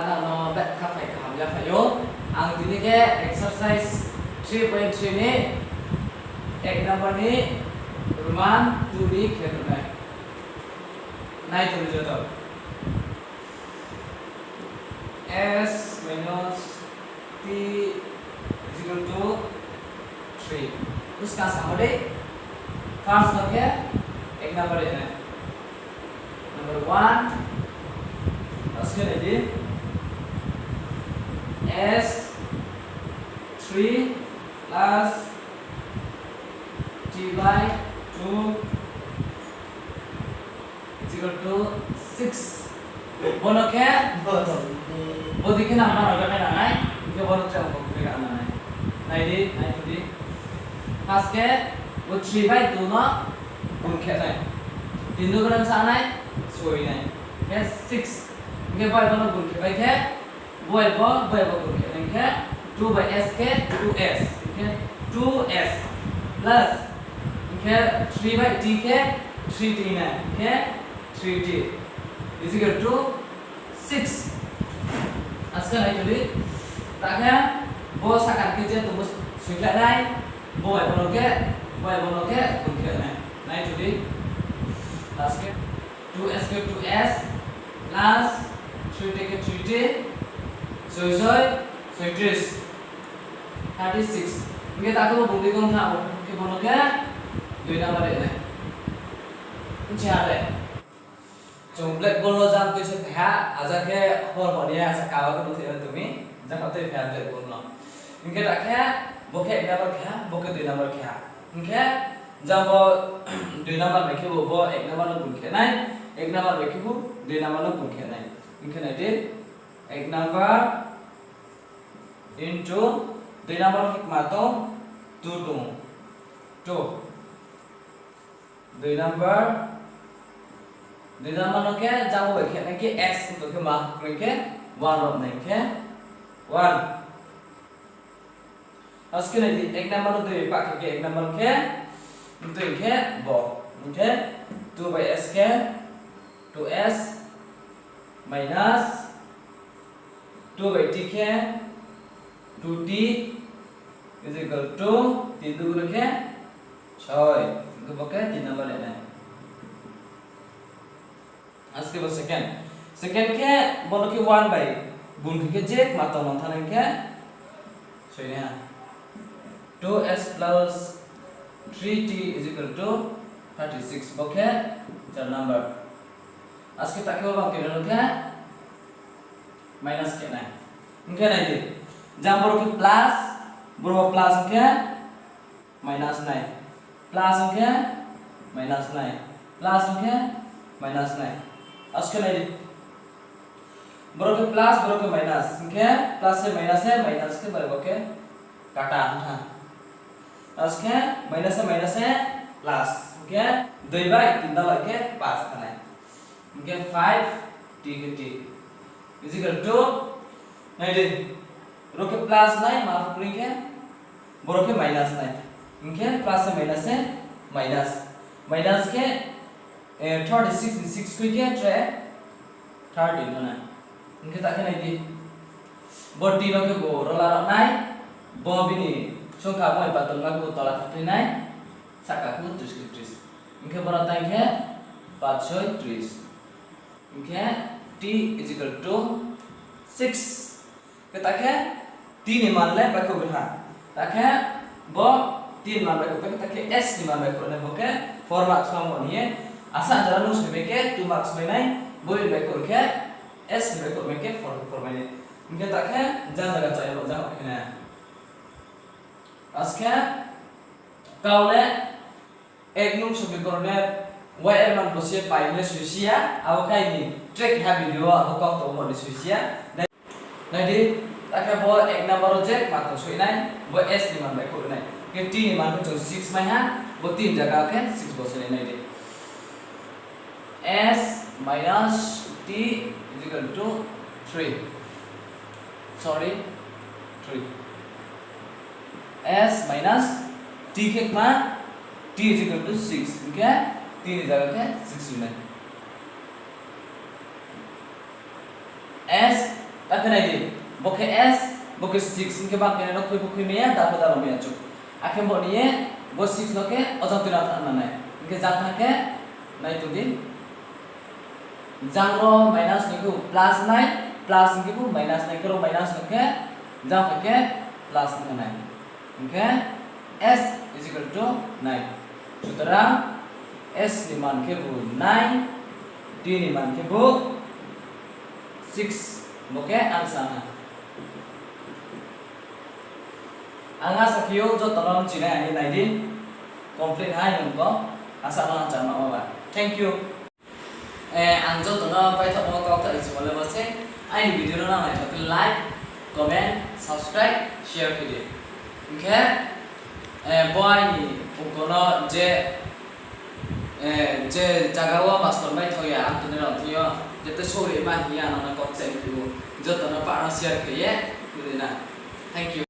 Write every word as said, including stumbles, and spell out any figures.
Ano betha phai kaham ya phai ou. Ang tini khe exercise three point three ni ek number ni Roman two ni khe nai. Nai tong joto. S minus t is equal to three. Uska samo dei. First no khe ek number e nai. Number one. Aske nai di. S three plus t by two is equal to six. Bono khe, bo di khe nang mano khe nang nai, hing khe bono chang bo khe nang nai. Nai di, nai di. First khe, bo three by two no gun khe nai. Tin dugune sa nai, soi nai. Khe six. Hing khe bai bono gun khe bai khe, Boi bo, boi bo gun khe, hing khe two by s khe two s, hing khe two s plus, hing khe three by t khe three t nai, hing khe three t is equal to six. Aske nai tuli, ta khe bo saka khe je tongmo soikhlai nai, boi bono khe, boi bono khe gun khe nai, nai tuli, aske. Two s khe two s plus three t khe three t, soi soi, soitris, thirty six. Hing khe ta khe bo bung di kong tha, khe bono khe dui number e nai. Nchi ha le. Chung blackboard no jang tui se phai ha, aja khe hor bo ni asa kaba khe bung thai tumi, jang kha tui phai ha blackboard no. Hing khe ta khe bo khe ek number khe ha, bo khe dui number khe ha. Hing khe jang bo dui number bai khe bo, bo ek number no gun khe nai, ek number bai khe bo dui number no gun khe nai. Hing khe nai di, ek number into dui number khe kma tong, two tong, two. Dui number, dui number no khe jang bo bai khe nai khe s to khe ma khe one rao nai khe one. Aske nai di, ek number no dui bai pah khe, ek number khe, tui khe bo, hing khe two by s khe two s minus two by t khe two t is equal to tin dugune khe soi, hing khe bo khe tin number le nai. Aske bo second. Second khe bono khe one bai gun khe khe je kma tong nang thanai khe soi nai ha. Two s plus three t is equal to thirty six, bo khe char number. Aske ta khe bo bang khe no khe minus khe nai. Hing khe nai di. Jang boro khe plus, boro plus hing khe minus nai. Plus hing khe minus nai. Plus hing khe minus nai. Aske nai di. Boro khe plus, boro khe minus. Hing khe plus se minus se, minus khe bai bo khe kata hing tha. Aske minus se minus se plus. Hing khe dui bai tin dala khe pass thanai. Hing khe five t khe t is equal to, nai di, boro khe plus nai, ma phuh khe, boro khe minus nai. Hing khe plus se minus se minus. Minus khe, eh, thirty six ni six khui khe tre thirty no nai. Hing khe ta khe nai di. Bo t no khe bo rola rao nai. Bo bini songkha bo bai patong ma khe bo tola thakhlai nai. Sahka khe tris khe tris. Hing khe bono tai khe paanch soi tris. Hing khe t is equal to six. Khe ta khe t ni man le baihkhouh ha. Ta khe bo t ni man baihkhouh, khe ta khe s ni man baihkhouh nai, bo khe four marks ma mo ni ye. Asa jora nung soi mai khe two marks mai nai, bo ni baihkhouh khe s ni baihkhouh mai khe four, four mai nai. Hing khe ta khe jang jaga chaya bo jang khe nai. Aske kau le ek nung somikorone Y R man bo se pai hing le soi si ya, abo khe aini track ha video wo abo kau tongmo ni soi si ya. Nai di, ta khe bo ek number wo je kma tong soi nai, bo s ni man baihkhouh nai. Khe t ni man khe chung six mai ha, bo t ni jaga khe six bo soi nai, nai di. S minus t is equal to three. Sorry, three. S minus t khe kma, t is equal to six. Hing khe t ni jaga khe six nai. S Akhe nai di, bo khe S, bo khe six, hing khe bang khe nai no khui bo khui mai ya, da pho da rao mai ya chung. Akhe bo ni ye, bo six no khe o jang tui na thanng na nai. Hing khe jang thanng khe, nai tong di. Jang ro minus ni khe bo plus nai, plus ni khe bo minus nai, khe ro minus no khe, jang phai khe plus ni nai. Hing khe S is equal to nine. Sutorang S ni man khe bo nine, T ni man khe bo six, bo khe answer ha. Ang asa khe ou joto no mchinai ni nai di, complete hai nung ko, asa no ang chama o ba. Thank you. Ang joto no paithaohmo kau kthar ni simo le bo se, aini video no nang naithaoh khe like, comment, subscribe, share khe di. Hing khe, bo aini ongko no je, je zaga wo master mai thao ya, ang tini rao thing yo, jete sorry ma hing ya, nang no kau kchai phi ou, joto no pah no share khe ye, khe di na. Thank you.